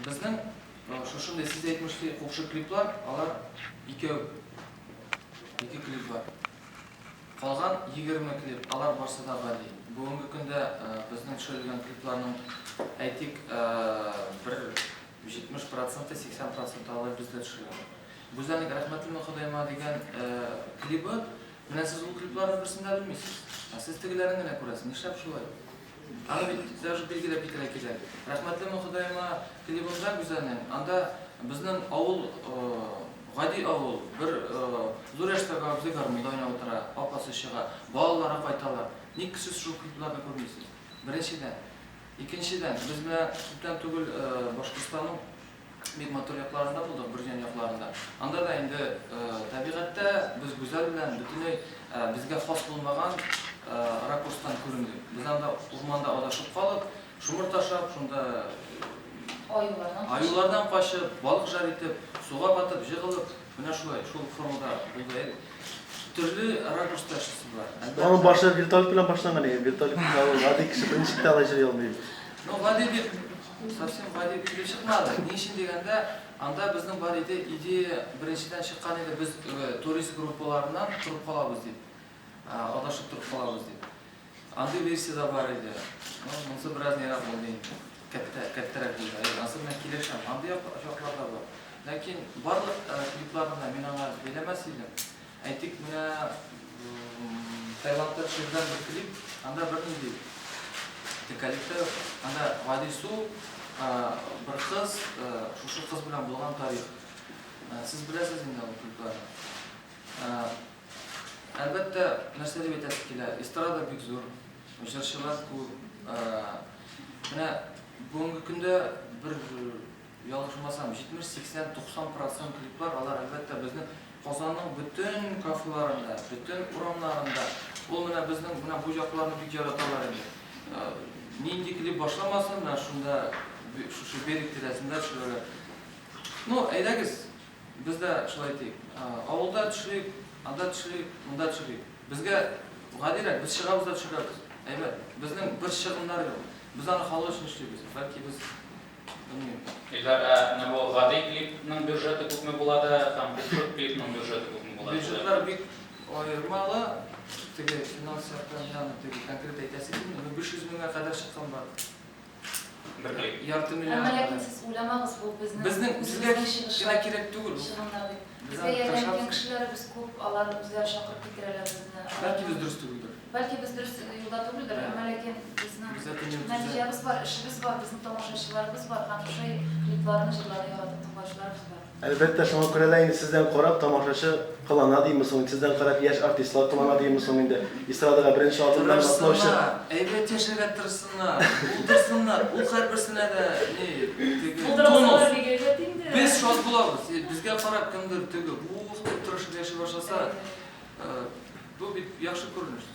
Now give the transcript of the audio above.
Безнең шушындый, сез әйтмешли, купшы клиплар, алар икәү, ике клип бар. Калган 20 клип, алар барсы да гади. Бүгенге көндә безнең төшерелгән клипларның, әйтик, бер 70 проценты, 80 проценты алар бездә төшерелгән. Гүзәлнең Рәхмәтлемен Ходаема дигән клибы, менә сез ул клипларның берсен дә белмисез. Ә сез тегеләрен генә күрәсез. Нишләп шулай? Аны бит даже билгеләп китәргә кирәк. Рәхмәтлемен Ходаема клибында Гүзәлнең, анда безнең авыл, гади авыл, бер зур яшьтәге абзый гармунда уйнап утыра, апасы чыга, балалары кайталар. Ник сез шул клипларны күрмисез? Беренчедән. Икенчедән, без менә күптән түгел Башкортстанның бик матур якларында булдык, Бөрҗән якларында. Анда да инде табигатьтә без Гүзәл белән бөтенләй безгә хас булмаган ракурстан күрендек. Без анда урманда адашып калып, шомырт ашап, шунда аюлардан качып, балык жар итеп, суга батып, җыгылып, менә шулай, шул формада булды. Төрле ракурста эшлисе бар. Әлбәттә. Аның башы вертолет белән башланган икән. Вертолет белән ул гади кеше берничек тә алай җырлый алмый. Ну, гади дип, совсем гади килеп чыкмады. Ни өчен дигәндә, анда безнең бар иде идея, беренчедән чыккан иде, без турист группаларыннан торып калабыз дип. Адашып торып калабыз дип. Андый версия дә бар иде. Ну, монысы бераз нирәк булды инде. Кәттә, кәттәрәк булды. Әйе, анысы белән килешәм. Андый яклар да бар. Ләкин барлык клипларны да мин аңа бәйләмәс идем. Әйтик, менә Таиландта төшерелгән бер клип, анда бернинди декольте юк. Анда гади су, бер кыз, шушы кыз белән булган тарих. Сез беләсез инде ул клипларны. Әлбәттә, нәрсә дип әйтәсе килә, эстрада бик зур, җырчылар күп. Менә бүгенге көндә бер ялгышмасам, 70, 80, 90 процент клиплар, алар, әлбәттә, безнең Казанның бөтен кафеларында, бөтен урамнарында. Ул менә безнең менә бу якларны бик яраталар инде. Нинди клип башламасын, менә шунда шушы берег тирәсендә төшерәләр. Ну, әйдәгез, Без дә шулай итик. Авылда төшерик, анда төшерик, монда төшерик. Безгә гадирәк, без чыгабыз да төшерәбез. Әйбәт. Безнең бер чыгымнар юк. Без аны халык өчен эшлибез. Бәлки без, белмим. Илдар, ә менә бу гади клипның бюджеты күпме була да һәм купшы клипның бюджеты күпме була? Бюджетлар бик аермалы. Теге финанс яктан мин аны теге конкрет әйтәсе килми. Ну, 500 меңгә кадәр чыккан бар. Бер клип. Ярты миллион. Әмма ләкин сез уйламагыз, бу безнең Безнең сезгә үзебезнең генә кирәк түгел. чыгымнар дип. Без Безгә аны ярдәм иткән тырышабыз. кешеләребез күп, алар үзләре чакырып китерәләр безне. Бәлки без дөрес түгелдер. Бәлки без дөрес юлда түгелдер, әмма ләкин безнең Бездә төньяк нәтиҗәбез бар, эшебез бар, безнең тамашачыларыбыз бар һәм шушы клипларны, җырларны яратып тыңлаучыларыбыз бар. Әлбәттә, шуңа күрә дә инде сездән карап тамашачы кылана димме соң, сездән карап яшь артистлар кылана димме соң инде, эстрадага беренче адымнарын атлаучы. Тырышсыннар, әйбәт яшәргә тырышсыннар, булдырсыннар, ул һәрберсенә дә ни, теге, тонус. Булдырсалар бик әйбәт инде. Без шат булабыз, безгә карап кемдер теге, ух дип тырышып яши башласа, бу бит яхшы күренеш.